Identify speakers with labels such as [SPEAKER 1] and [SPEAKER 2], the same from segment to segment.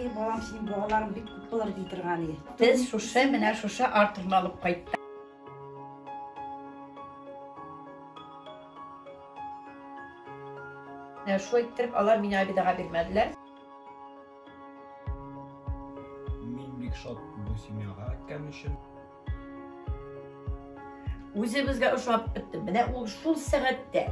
[SPEAKER 1] И, балам, синең балаларың бик күп булыр, ди торган иде.
[SPEAKER 2] Без шушы, менә шушы Артурны алып кайттык. Менә шулай иттереп, алар мине обидага бирмәделәр.
[SPEAKER 3] Мин бик шат бу семьяга эләккән өчен.
[SPEAKER 2] Үзебезгә ошап бетте. Менә ул шул сәгатьтә.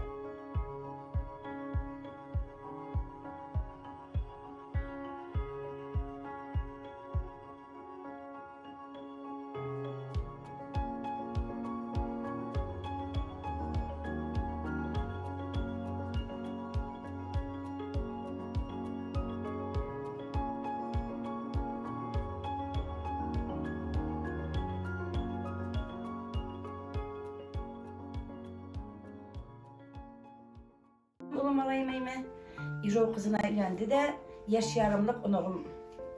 [SPEAKER 1] Олы малаем әйме, Ижау кызына өйләнде дә, яшь ярымлык оныгым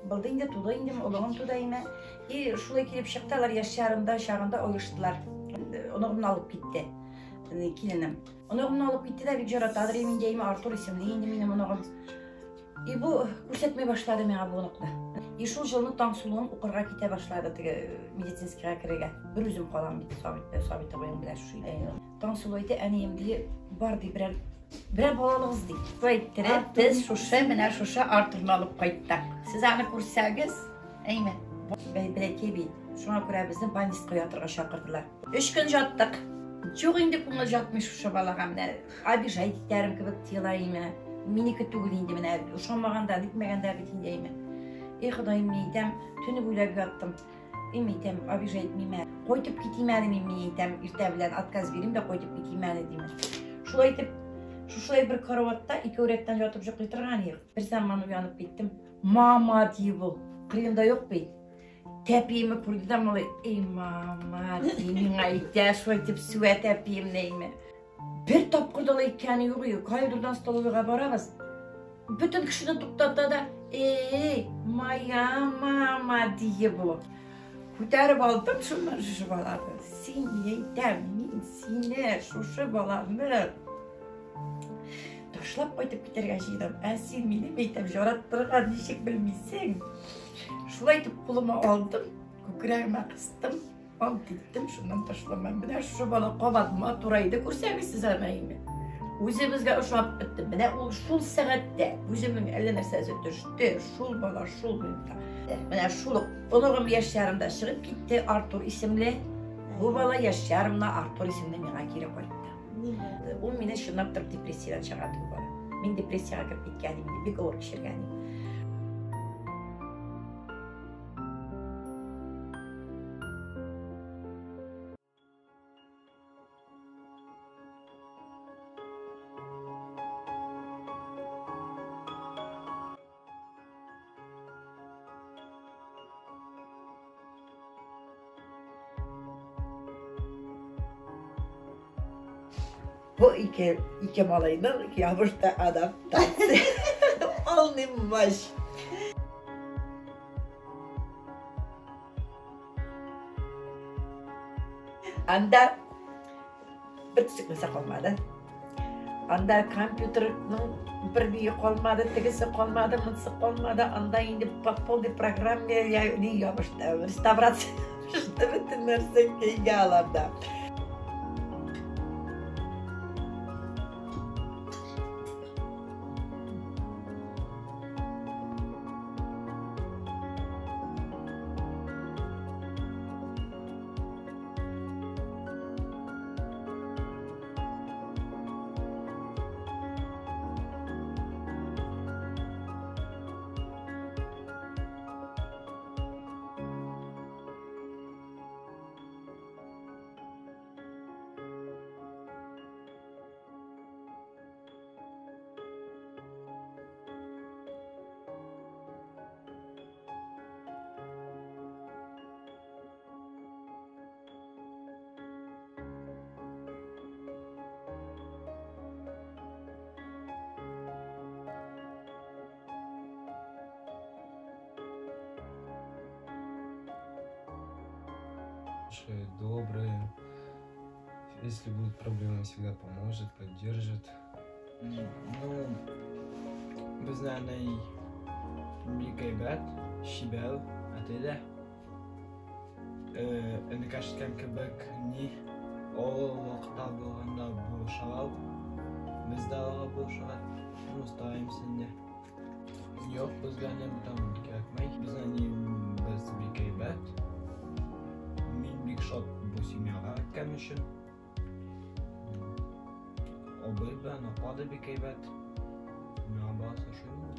[SPEAKER 1] булды инде, туды инде, оныгым туды әйме. И шулай килеп чыкты, алар яшь ярымда чагында оештылар. Оныгымны алып китте, киленем. Оныгымны алып китте дә, бик яратадыр инде әйме, Артур исемле инде минем оныгым. И бу күрсәтмәй башлады миңа бу оныкны. И шул елны Таңсылуым укырга китә башлады теге медицинскийга керергә. Бер үзем калам бит, Сабит, Сабит абыем белән шул. Таңсылу әйтә, әнием ди, бар ди, берәр берәр балалыгыз ди.
[SPEAKER 2] Шулай иттереп, без шушы, менә шушы Артурны алып кайттык. Сез аны күрсәгез, әйме?
[SPEAKER 1] Бәләкәй бит. Шуңа күрә безне больницага ятырга чакырдылар. Өч көн яттык. Юк инде күңел ятмый шушы балага менә. Обижать итәрем кебек тоела име. Минеке түгел инде менә. Ошамаганда, нитмәгәндә бит инде име. Эй, Ходаем, мин әйтәм, төне буйлап яттым. И мин әйтәм, обижать итмим әле. Кайтып китим әле мин, мин әйтәм, иртә белән отказ бирим дә кайтып китим әле дим. Шулай итеп, шушылай бер караватта ике рәттән ятып йоклый торган идек. Бер заман уянып киттем. Мама ди бу. Кырыенда юк бит. Тәпиемне күрде дә малай, эй, мама, ди, миңа әйтә, шулай итеп сүә тәпиемне әйме. Бер тапкыр да әйткәне юк иде. Коридордан столовыйга барабыз. Бөтен кешене туктата да, эй, моя мама, дие бу. Күтәреп алдым шуннан шушы баланы. Син, әйтәм, мин сине, шушы баланы ташлап кайтып китәргә җыйдым. Ә син мине, әйтәм, жараттырга ничек белмисең. Шулай итеп кулыма алдым, күкрәгемә кыстым. Ант иттем, шуннан ташламам. Менә шушы бала кабат матурайды, күрсәгез сез аны инде. Үзебезгә ошап бетте. Менә ул шул сәгатьтә үземнең әллә нәрсәсе төште. Шул бала, шул минутта. Менә шул оныгым яшь ярымда чыгып китте, Артур исемле. Бу бала яшь ярымда Артур исемле миңа кире кайтты. Ул мине чынлап торып депрессиядән чыгарды бу бала. Мин депрессиягә кереп киткән идем, бик авыр кичергән идем.
[SPEAKER 4] Бу ике малайның ябышты адаптация. Полный мощь.
[SPEAKER 2] Анда бер төсек нәрсә калмады. Анда компьютерның бер ние калмады, тегесе калмады, монысы калмады. Анда инде по полной программе не ябышты, реставрация ябышты, бөтен нәрсә кәйгә аларда.
[SPEAKER 3] Добрые. Если будут проблемы, всегда поможет, поддержит. Ну, без, наверное, Бик әйбәт, чибәр, әти дә. Энекәш иткән кебек, ни ул вакытта булганда булышалар. Без дә аларга булышырга, ну, стараемся инде. Юк, безгә не там кирәкмәй. Без әни без бик әйбәт. Мин бик шат бу семьяга эләккән өчен. Абый белән апа да бик әйбәт. Миңа барысы ошый.